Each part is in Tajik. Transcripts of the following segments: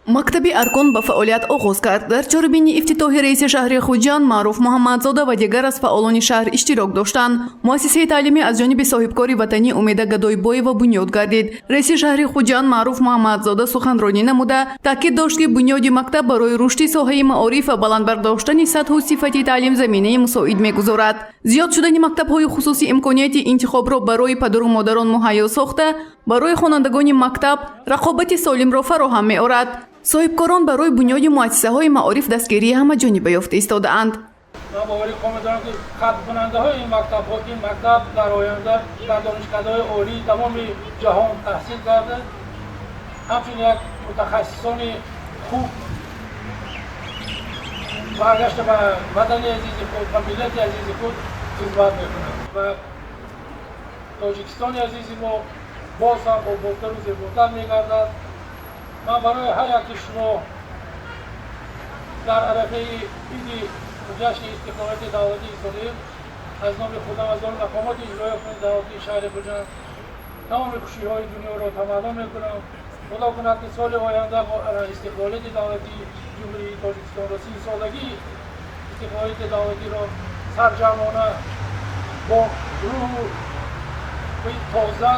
Мактаби «Аркон» ба фаъолият оғоз кард. Дар чорабинии ифтитоҳи раиси шаҳри Хуҷанд Маъруф Муҳаммадзода ва дигар аз фаъолони шаҳр иштирок доштанд. Муассисаи таълимӣ аз ҷониби соҳибкори ватанӣ Умеда Гадойбоева бунёд гардид. Раиси шаҳри Хуҷанд Маъруф Муҳаммадзода суханронӣ намуда, таъкид дошт, ки бунёди мактаб барои рушди соҳаи маориф ва баланд бардоштани сатҳу сифати таълим заминаи мусоид мегузорад. Зиёд шудани мактабҳои хусусӣ имконияти интихобро барои падару модарон муҳайё сохта, барои хонандагони мактаб рақобати солимро фароҳам меорад. Соҳибкорон барои бунёди муассисаҳои маориф дастгирии ҳамаҷониба ёфта истодаанд. Ман боварӣ комил дорам, ки хатмкунандаҳои ин мактабҳо, ин мактаб дар оянда дар донишкадаҳои олии тамоми ҷаҳон таҳсил карда, ҳамчун як мутахассисони хуб баргашта ба ватани азизи худ, ба миллати азизи худ хизмат мекунанд ва Тоҷикистони азизи мо боз ҳам ободтару зеботар мегардад. Ман барои ҳар яки шумо дар арафаи иди ҷашни истиқлолияти давлатии Исломӣ аз номи худам, аз номи мақомоти иҷроия ҳукумати давлатии шаҳри Хуҷанд тамоми хушиҳои дунёро таманно мекунам. Худо кунад, ки соли оянда мо истиқлолияти давлатии Ҷумҳурии Тоҷикистонро, 30-солагии истиқлолияти давлатиро сарҷамъона бо рӯҳу тоза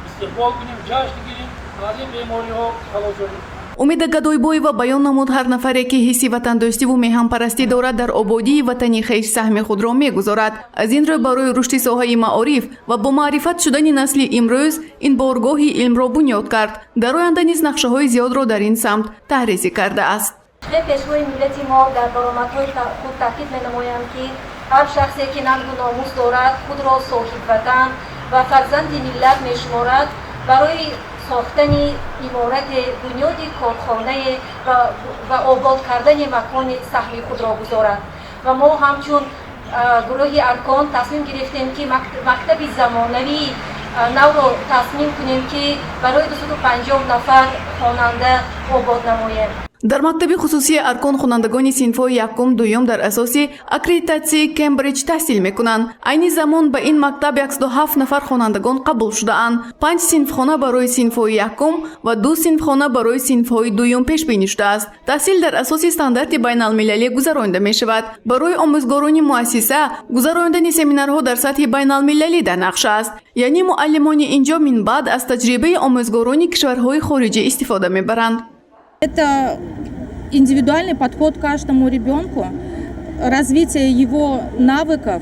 истиқбол кунем, ҷашн гирем, аз ин бемориҳо халос ёбем. Умеда Гадойбоева баён намуд, ҳар нафаре, ки ҳисси ватандӯстиву меҳанпарастӣ дорад, дар ободии ватани хеш саҳми худро мегузорад. Аз ин рӯ барои рушди соҳаи маориф ва бомаърифат шудани насли имрӯз ин боргоҳи илмро бунёд кард. Дар оянда низ нақшаҳои зиёдро дар ин самт таҳризӣ кардааст. Пешвои миллати мо дар баромадҳои худ таъкид менамоянд, ки ҳар шахсе, ки нангу номус дорад, худро соҳибватан ва фарзанди миллат мешуморад, барои сохтани иморате, бунёди корхонае ва обод кардани макони саҳми худро гузорад. Ва мо ҳамчун гурӯҳи «Аркон» тасмим гирифтем, ки мактаби замонавии навро тасмим кунем, ки барои 250 нафар хонанда обод намоем. Дар мактаби хусусии «Аркон» хонандагони синфҳои якум, дуюм дар асоси аккредитатсияи Кембриҷ таҳсил мекунанд. Айни замон ба ин мактаб 107 нафар хонандагон қабул шудаанд. Панҷ синфхона барои синфҳои якум ва ду синфхона барои синфҳои дуюм пешбинӣ шудааст. Таҳсил дар асоси стандарти байналмилалӣ гузаронида мешавад. Барои омӯзгорони муассиса гузаронидани семинарҳо дар сатҳи байналмилалӣ дар нақша аст, яъне муаллимони ин ҷо минбаъд аз таҷрибаи омӯзгорони кишварҳои хориҷӣ истифода мебаранд. Это индивидуальный подход к каждому ребенку, развитие его навыков,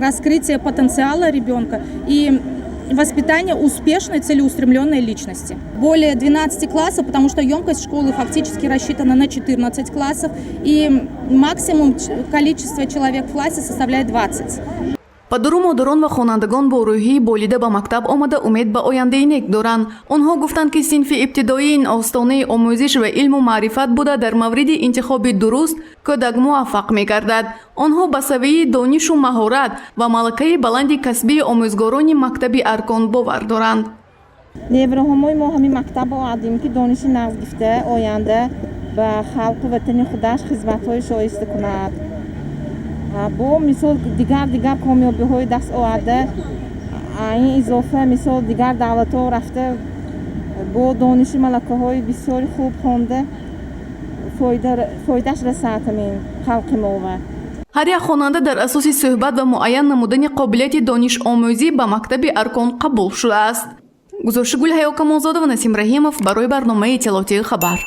раскрытие потенциала ребенка и воспитание успешной, целеустремленной личности. Более 12 классов, потому что емкость школы фактически рассчитана на 14 классов, и максимум количество человек в классе составляет 20. Падару модарон ва хонандагон бо рӯҳии болида ба мактаб омада, умед ба ояндаи нек доранд. Онҳо гуфтанд, ки синфи ибтидоӣ ин остонаи омӯзиш ва илму маърифат буда, дар мавриди интихоби дуруст кӯдак муваффақ мегардад. Онҳо ба савияи донишу маҳорат ва малакаи баланди касбии омӯзгорони мактаби «Аркон» бовар доранд. Невраҳомои мо ҳамин мактаб овардем, ки дониши нағз гирифта, оянда ба халқу ватани худаш хизматҳои шоиста кунад, бо мисол дигар дигар комёбиҳои даст оварда, ин изофа мисол дигар давлатҳо рафта, бо донишу малакаҳои бисёри хуб хонда, фоидааш расад ҳамин халқи мова. Ҳар як хонанда дар асоси суҳбат ва муайян намудани қобилияти донишомӯзӣ ба мактаби «Аркон» қабул шудааст. Гузориши Гулҳаё Камолзода ва Насим Раҳимов барои барномаи иттилоотии «Хабар».